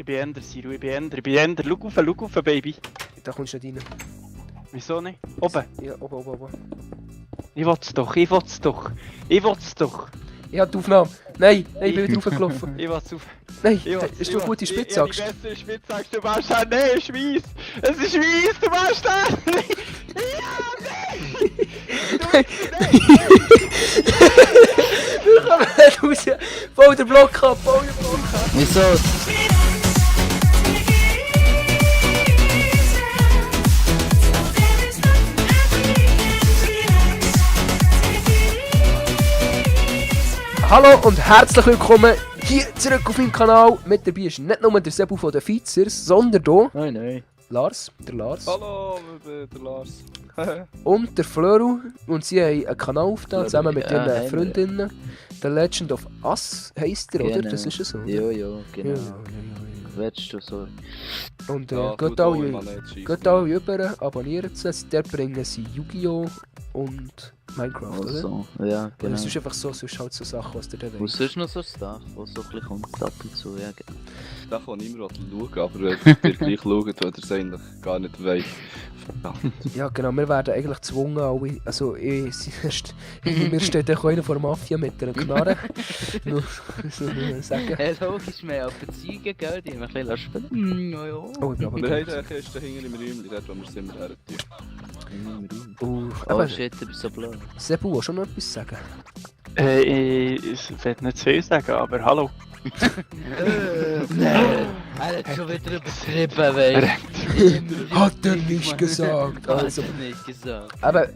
Ich bin Ender, Siro, ich bin Ender. Schau auf, Baby. Da kommst du nicht rein. Wieso nicht? Oben. Ja, oben. Ich will's doch. Ich hab die Aufnahme. Nein, ich bin wieder raufgelaufen. Ich will's auf. Nein, ist du eine gute Spitzachs? Die bessere Spitzachs, du machst da. Nein, es ist weiss. Es ist weiss, du machst da. Wir kommen nicht raus. Bau den Block ab, Wieso? Hallo und herzlich willkommen hier zurück auf meinem Kanal. Mit dabei ist nicht nur der Sebu von den Features, sondern hier Nein. Lars, der Lars. Hallo, der Lars. Und der Flöru. Und sie haben einen Kanal aufgetan, zusammen mit ja, ihren Freundinnen. The Legend of Us heisst er, oder? Genau. Das ist ja so. Oder? Ja, genau. Ja. Willst du so? Und Ja, geht alle rüber, abonniert sie. Dort bringen sie Yu-Gi-Oh! Und Minecraft, oder? So. Ja, Oder genau. es ist einfach so, sonst halt so Sachen, was der da Und weiss. sonst noch so Stuff, was so ein bisschen kommt ab und zu, ja genau. Da kann ich immer schauen, aber wenn ihr gleich schaut, weil ihr es eigentlich gar nicht wollt. Ja genau, wir werden eigentlich gezwungen, alle, also mir steht auch einer vor der Mafia mit einer Knarre. Nur so sagen. Ja, logisch, wir haben Beziehungen, gell, die haben ein bisschen spielen. Ja. Oh, ich bin aber Wir haben gut. eine Kiste hinten im Räumchen, dort wo wir es immer her tun. Oh Aber shit, du bist so blöd. Sebu, willst du noch etwas sagen? Ich will nicht zu viel sagen, aber hallo. Nein, er hat schon wieder übertrieben, weißt Hat er nicht gesagt. Also, Hat er nicht gesagt. aber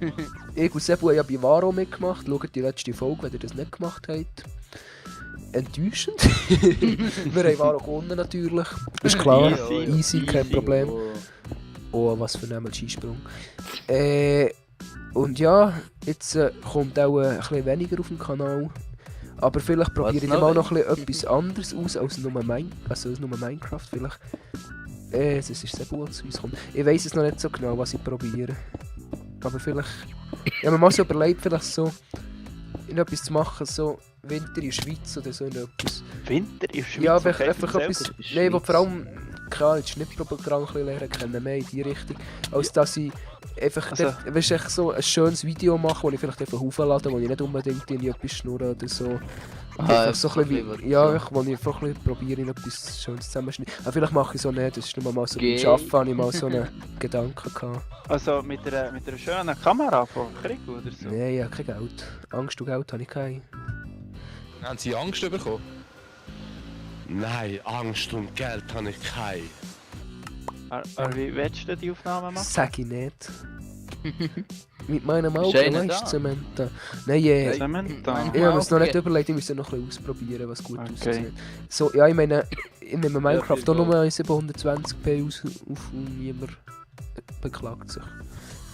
ich und Sebu haben ja bei Varo mitgemacht. Schaut die letzte Folge, wenn ihr das nicht gemacht habt. Enttäuschend. Wir haben Varo gewonnen natürlich. Ist klar, easy, kein Problem. Oh, was für ein Skisprung. Und ja, jetzt kommt auch ein bisschen weniger auf dem Kanal. Aber vielleicht probiere ich noch mal noch ein bisschen etwas anderes aus als nur, Minecraft. Vielleicht. Es ist sehr gut zu uns kommt. Ich weiss es noch nicht so genau, was ich probiere. Aber vielleicht. Ich habe mir mal so überlegt, vielleicht so in etwas zu machen, so Winter in der Schweiz oder so in etwas. Winter in der Schweiz? Ja, aber okay, einfach erzähl. etwas. Nein, wo vor allem. Klar, das Schnittprogramm ein bisschen lernen kennen, mehr in die Richtung. Als dass ich einfach Also- dort, weißt, echt so ein schönes Video mache, wo ich vielleicht einfach hochlade, wo ich nicht unbedingt in etwas schnurre oder so. Einfach so ein bisschen wie, ja, wo ich einfach ein bisschen probiere, in etwas Schönes zusammenschneiden. Aber vielleicht mache ich so nicht, das ist nur mal so beim Gay. Arbeiten, habe ich mal so einen Gedanken gehabt. Also mit einer schönen Kamera von Krieg oder so? Nein, ich habe kein Geld. Angst und Geld habe ich keine. Haben Sie Angst bekommen? Nein, Angst und Geld habe ich keine. Aber wie willst du die Aufnahmen machen? Sag ich nicht. Mit meinem Ist Auge, einer weißt du, da? Zementa. Nein, Zementa. Nein. ich habe mir es noch nicht überlegt, ich müsste noch ein bisschen ausprobieren, was gut Okay. aussieht. So, ja, ich meine, ich nehme Minecraft viel auch nur in 720p aus und niemand beklagt sich.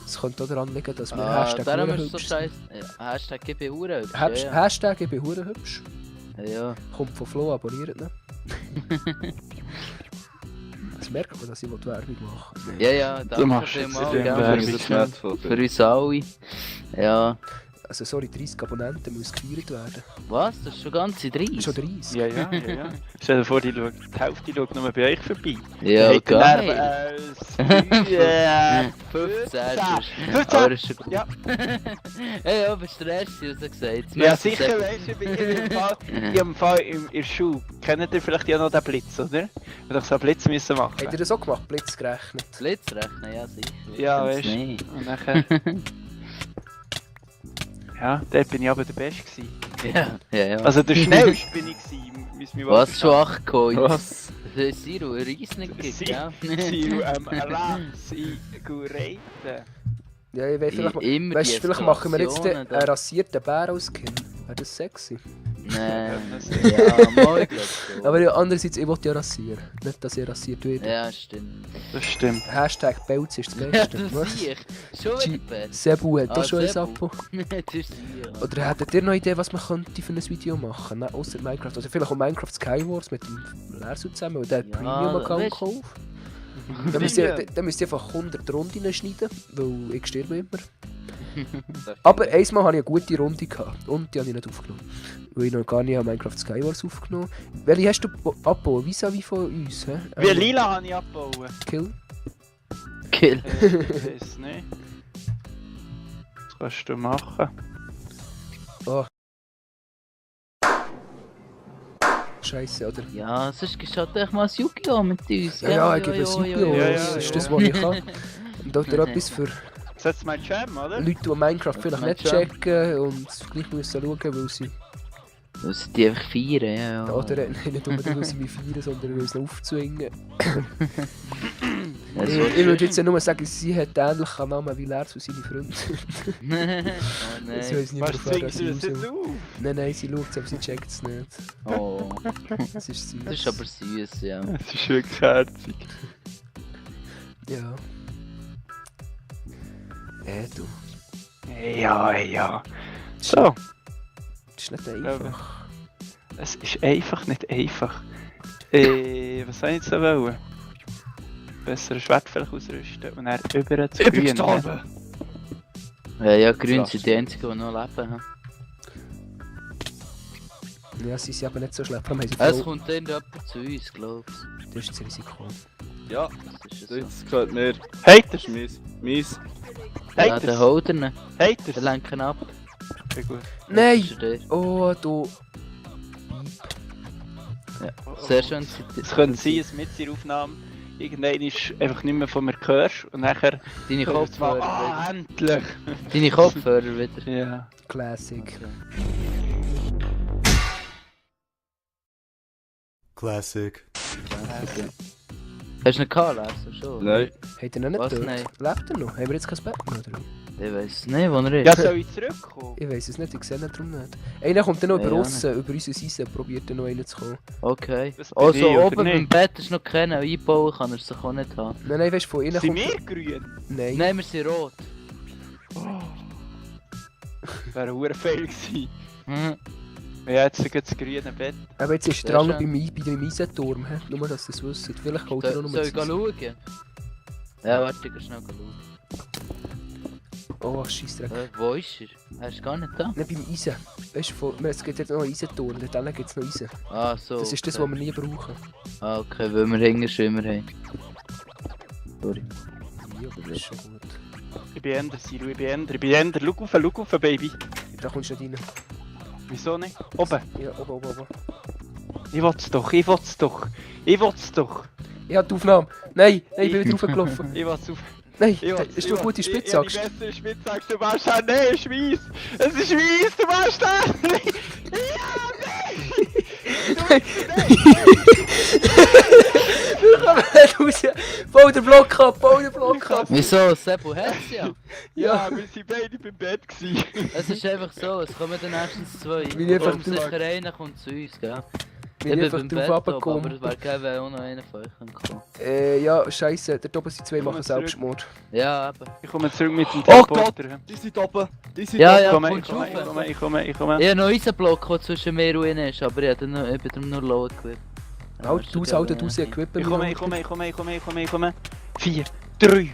Es könnte auch daran liegen, dass wir Hashtag darum hure ist so hübsch scheiße. Hashtag GP Uhren. Hashtag ich bin hure hübsch. Ja. Kommt von Flo, abonniert ihn. Das merkt man, dass ich Werbung mache. Ja, Du danke machst jetzt vielmals. den Ja, Werbung. Das ist nett von für uns alle. Ja. Also sorry, 30 Abonnenten müssen gefeiert werden. Was? Das ist schon ganze 30? Schon 30. Ja. Stell dir vor, die Hälfte schaut nur bei euch vorbei. Ja, Hey, geil. 15. 15. Aber das ist schon gut. Ja. Hey, aber Stress, wie er gesagt. Jetzt Ja, möchte ich sicher, sagen- weißt du, in dem Fall in der Schule. Kennt ihr vielleicht ja noch den Blitz, oder? Wir doch so einen Blitz müssen machen. Habt ihr das auch gemacht? Blitz gerechnet? Blitzrechnen, ja sicher. Ja, Ganz weißt du. nicht. Und nachher. Ja, dort bin ich aber der Beste gewesen. Ja. Also der Schnellste bin ich gewesen, müssen wir Was, schon 8 Coins? Was? Das ist Siro, ein Riesnig gibt, ja? Sie Rassi Gureite. Ja, ich weiß, vielleicht, Immer weißt, die vielleicht machen wir jetzt Eskalationen einen rasierten Bär als Skin. Wäre das sexy? Nein, ja, mal ich glaub schon. Aber ja, andererseits, ich will ja rasieren. Nicht, dass ich rasiert werde. Ja, stimmt. Das stimmt. Hashtag Pelz ist das Ja, Beste. das Was? sehe ich. Schon wieder besser. Sebu hat auch schon ein Sebu. Abo. Das ist sie, ja. Oder hättet ihr noch eine Idee, was man könnte für ein Video machen? Nein, außer Minecraft. Also vielleicht auch Minecraft Skywars mit dem Lersu zusammen, oder der Ja, Premium-Account weißt- kauft. Dann müsst ihr einfach 100 Runden schneiden, weil ich sterbe immer. Aber einmal hatte ich eine gute Runde gehabt und die habe ich nicht aufgenommen. Weil ich noch gar nicht Minecraft Skywars aufgenommen. Welche hast du abgebaut? Vis-à-vis von uns? Hä? Wie lila habe ich abgebaut? Kill? Kill. Ich weiß nicht. Was kannst du machen? Scheiße, oder? Ja, sonst geschaut euch mal das Yu-Gi-Oh! Mit uns. Ja, ich gebe es Yu-Gi-Oh! ja, Das ja, ist ja. das, was ich kann. Und auch etwas für Setz mal Jam, oder? Leute, die Minecraft vielleicht nicht checken und gleich müssen schauen, weil sie... Weil sie die einfach feiern, ja. Oder nicht unbedingt, weil sie mich feiern, sondern weil sie noch aufzwingen. Ja, Ich würde jetzt ja nur sagen, sie hat ähnlichen Namen wie Lars und seine Freunde. oh Das nein. weiss nicht, Was zwingst du das sie jetzt auf? Nein, sie schaut es, aber sie checkt es nicht. Oh, Das ist süß. das ist aber süß, ja. Es ist wirklich herzig. Ja. Du. Ja. So, Das ist nicht einfach. es ist einfach nicht einfach. Was soll ich jetzt so wollen? Besser ein Schwert vielleicht ausrüsten und dann über zu grün. Ja, Grün sind die einzigen, die noch leben. Ja, sie sind aber nicht so schlecht. Vor allem haben sie Es voll... kommt dann jemand zu uns, glaubst Das ist das Risiko. Ja, du? Das ist so. jetzt gehört mir. Haters! Das ist mies. Ja, der Haters! Holder, der Haters! lenken ab. Okay, gut. Nein! Das ist der. Oh, du... Sehr schön. Es könnte sein, dass mit der Aufnahme irgendwann ist einfach nicht mehr von mir hörst und nachher... Deine Kopfhörer Ah, wieder. endlich! Deine Kopfhörer wieder. Ja. Classic. Classic. Hast du ihn gehabt, Lars? Schon? Nein. Hat er noch nicht Was? tot? Nein. Lebt er noch? Haben wir jetzt kein Bett mehr, oder? Ich weiss nicht, wo er ist. Ja, soll ich zurückkommen? Ich weiss es nicht, ich sehe ihn darum nicht. Einer kommt dann noch Ja, über ja, uns, über unsere Seite, probiert dann noch einen zu kommen. Okay. Das bin Also ich, oder oben nicht? im Bett ist noch keiner, einbauen kann er sich auch nicht haben. Nein, weißt du, von innen Sind kommt... wir grün? Nein. Nein, wir sind rot. Wäre ein hoher Fail gewesen. Mhm. Ja, jetzt gibt das grüne Bett. Aber jetzt ist Sehr der Drang schön. bei dem Eisenturm, hä? Nur, dass ihr es wisst. Vielleicht kommt er noch Soll mal ich schauen? Ja, warte, ich geh schnell schauen. Oh, Scheissdreck. Wo ist er? Er ist gar nicht da. Nein, beim Eisen. Weißt du, es gibt jetzt noch einen Eisenturm, dort gibt es noch Eisen. Ah, so. Das ist das, was wir nie brauchen. Ah, okay, weil wir Hängerschwimmer haben. Sorry. Ja, aber das ist schon gut. Ich bin Ender, Siro, ich bin Ender. Schau auf, Baby. Da kommst du nicht rein. Wieso nicht? Oben. Ja, oben. Ich will's doch. Ich Ja, die Aufnahme. Nein, ich bin wieder raufgelaufen. Ich will's auf. Nein, Ich will's, hast du eine gute Spitzachse? Ich bessere Spitzachse, du machst da. Nein, es ist weiss. Es ist weiss, du machst da. Komm nicht raus! Bau den Block ab! Wieso? Sebu hat's ja. Ja, wir sind beide beim Bett gewesen. Es ist einfach so, es kommen dann erstens zwei. Wie ich einfach Und sicher einer kommt zu uns, gell? Bin ich einfach drauf aber runtergekommen. es wäre geil, wenn auch noch einer von euch kommt. Ja, scheiße, da oben sind zwei Komm machen zurück. Selbstmord. Ja, eben. Ich komme zurück mit dem Oh Teleporter. Die sind oben. Die sind Ja, oben. ja, Komm, kommst du rauf? ich komme. Ich habe noch unseren Block, der zwischen mir und ihnen ist, aber ich bin darum nur low equipped. Halt, du Equipment. Ich komme. 4, 3, Ich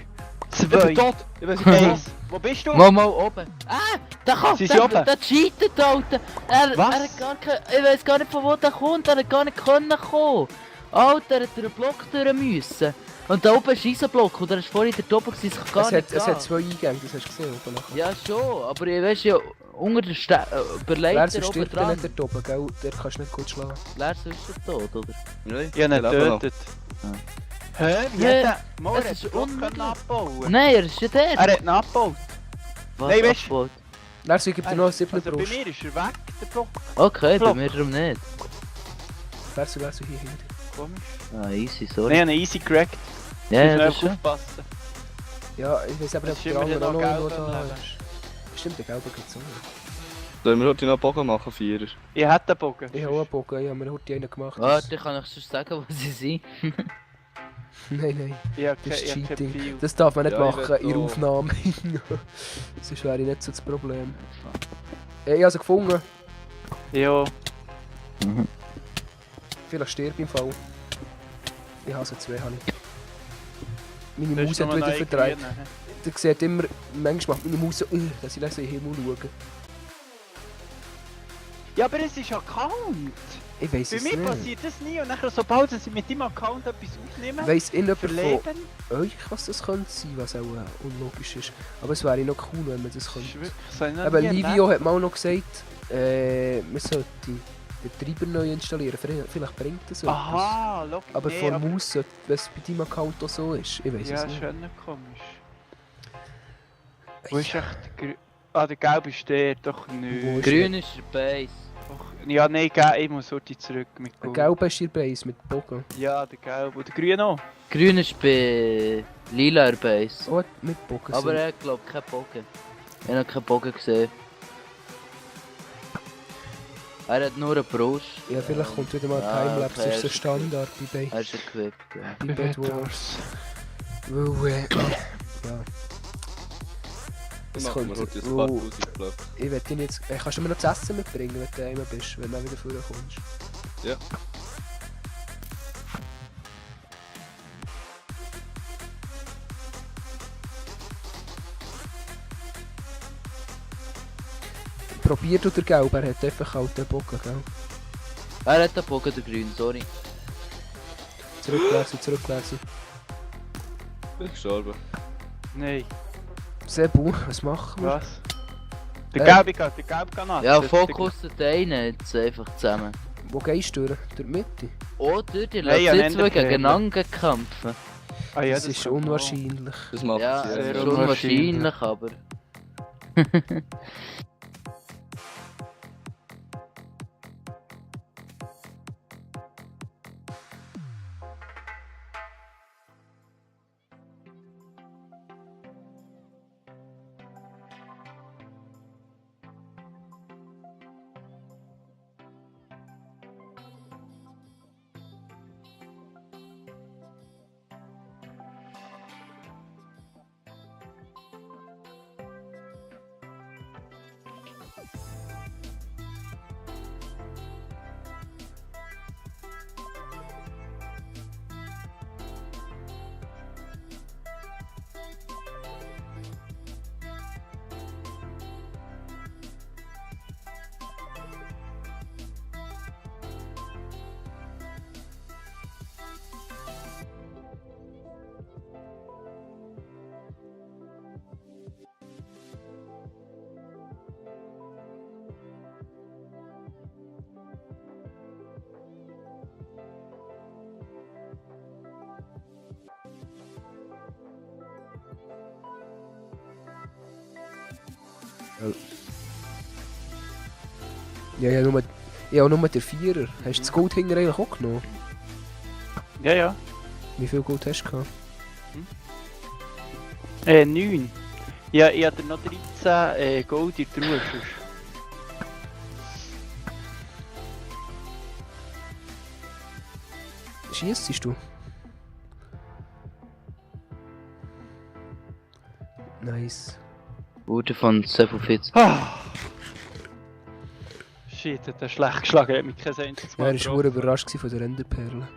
2, bin tot. Ich weiß nicht, 1. Wo bist du? Mal oben. Ah, da kommt Sie sind oben. der cheatet, Alter. Er Was? hat gar kein, ich weiß gar nicht von wo der kommt, er hat gar nicht können kommen. Alter, er hat durch den Block durch müssen. Und da oben ist ein Block und er ist vorhin da oben gewesen, sich gar nicht Es hat gehen. zwei Eingänge, das hast du gesehen. Oben nachher. Ja schon, aber ich weiß ja, unter der Wer Leiter so oben stirbt dran. nicht dort oben, gell? Der kannst du nicht gut schlagen. Lars ist er tot, oder? Nein, Ich habe ihn ich lebe noch. getötet. Hä? Wie Hä? hat er? Mo, Es er ist hat den Block unmöglich. abbauen. Nein, er ist ja der. Er hat ihn abgebaut. Was Nein, weißt- abgebaut? Lars, ich gebe dir noch einen 7 Also bei Brust. mir ist er weg, der Block. Okay, bei Block. mir darum nicht. Lars, hier hinten. Komisch. Ah, easy, Nein, sorry. ich habe ihn easy gerackt. Ja, ja, Ich das muss schon. aufpassen. Ja, ich weiß aber Das nicht, ist ob der immer andere noch auch noch gelb am da Leben. ist. Stimmt, der Gelbe geht so. Sollen wir heute noch einen Bogen machen, Vierer? Ich hätte einen Bogen. Ich habe auch einen Bogen, ich habe mir heute einen gemacht. Warte, ich kann euch sonst sagen, wo sie sind. Nein, Ich habe das ist kein Cheating. Pfeil. Das darf man nicht Ja, ich machen will in der auch. Aufnahme. Sonst wäre nicht so das Problem. Ich habe sie gefunden. Ja. Vielleicht stirb ich im Fall. Ich habe sie zwei, habe ich. meine Das Maus ist hat nur wieder noch verdreht. grün, hä? Der sieht immer, manchmal macht meine Maus so, dass ich lese in den Himmel schaue. Ja, aber es ist Account. Ich weiss Bei es mir nicht. passiert das nie und nachher, sobald ich mit deinem Account etwas aufnehme, Weiss jemand von verleben, euch, was das könnte sein, was auch unlogisch ist. Aber es wäre noch cool, wenn man das ist könnte. wirklich so eine Aber Livio hat mal noch gesagt, man sollte den Treiber neu installieren. Vielleicht bringt das etwas. Aha, look. Aber nee, von Maus sollte, wenn es bei deinem Account auch so ist. Ich weiss Ja, es nicht. schön komisch. Wo ist echt der Grün? Ah, der Gelbe steht doch Wo nicht. ist Grün ist der Base. Doch. Ja, nein, ich muss heute zurück mit Ein Gold. gelber ist ihr Preis mit Bogen. Ja, der Gelbe. Und der Grün auch. Grün ist bei lila der Base. Oh, mit Bogen. Aber er hat glaube keinen Bogen. Ich habe noch keinen Bogen gesehen. Er hat nur eine Brust. Ja, vielleicht kommt wieder mal ein Timelapse. Das ist der Standard bei Er ist equipped, ja. Bed Wars. Weil, ja. Ich Es mache mir könnte- heute ein oh. paar Tausend Blöcke. Ich werde ihn jetzt... kannst du mir noch das Essen mitbringen, wenn du daheim bist, wenn du auch wieder vorkommst? Ja. Probier du den Gelb, er hat einfach halt den Bogen, gell? Er hat einen Bogen, der Grün, sorry. Zurücklesen. Bin ich gestorben. Nein, Sebu, was machen wir? was? Der Gelbe geht nach. Ja, fokussiert einen jetzt einfach zusammen. Wo gehst du durch? Durch die Mitte? Oder die Nein, lassen ja, jetzt zwei Enderperle. gegeneinander kämpfen. Ah, ja, Das ist kann man unwahrscheinlich. Das macht Ja, es das sehr ist unwahrscheinlich. unwahrscheinlich, aber... Ja, nur der Vierer. Hast du das Gold hinter eigentlich auch genommen? Ja, ja. Wie viel Gold hast du gehabt? 9. Ja, ich hatte noch 13 Gold in der Truhe. Schiessest du? Nice. Gute von Sepufitz. Ah. Shit, hat er schlecht geschlagen, er hat mich kein einziges Ja, Mal er war getroffen. sehr überrascht von der Enderperle.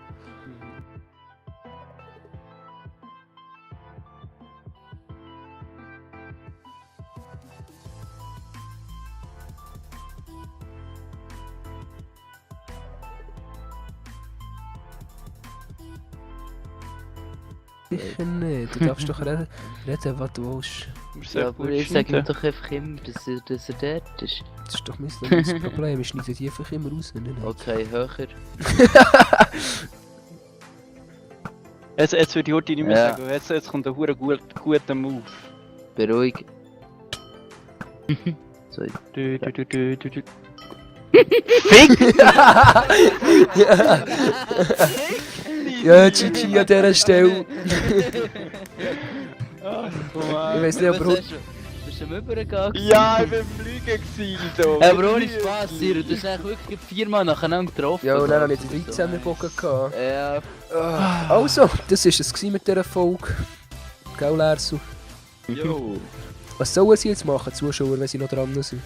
Sicher nicht. Du darfst doch reden, was du willst. Ja, aber ich sage ihm doch einfach immer, dass er dort ist. Das ist doch mein Problem. Ich schneide die einfach immer raus. Nicht? Okay, höher. Jetzt würde ich heute nicht mehr Ja. sagen, jetzt kommt ein hure guter Move. Beruhig. So, Du. Fick! Ja, GG an dieser Stelle. Ich weiß nicht, aber bist du am Übergang? Ja, ich bin fliegen gewesen. Aber ohne Spaß, Siro, du hast eigentlich wirklich 4-mal nacheinander getroffen. Ja, und dann hatte ich die 13er Bogen gehabt. Ja, Also, das war es gewesen mit dieser Folge. Gell, Lersu? Jo, Was sollen sie jetzt machen, Zuschauer, wenn sie noch dran sind?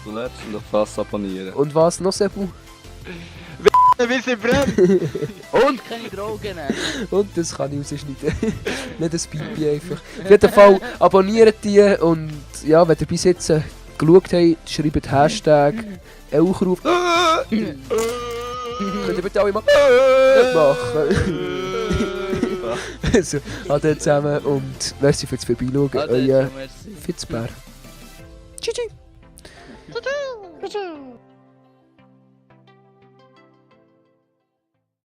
zuletzt noch fast abonnieren. Und was noch, Sebu? wie sie brennt! Und keine Drogen nehmen. Und das kann ich rausschneiden. Nicht das Pipi einfach. Auf jeden Fall abonniert die und ja, wenn ihr bis jetzt geschaut habt, schreibt Hashtag Elchruf. Könnt ihr bitte alle mal machen. Also, ade zusammen und merci fürs Vorbeischauen. Euer Merci. Fitzbär. Tschüss.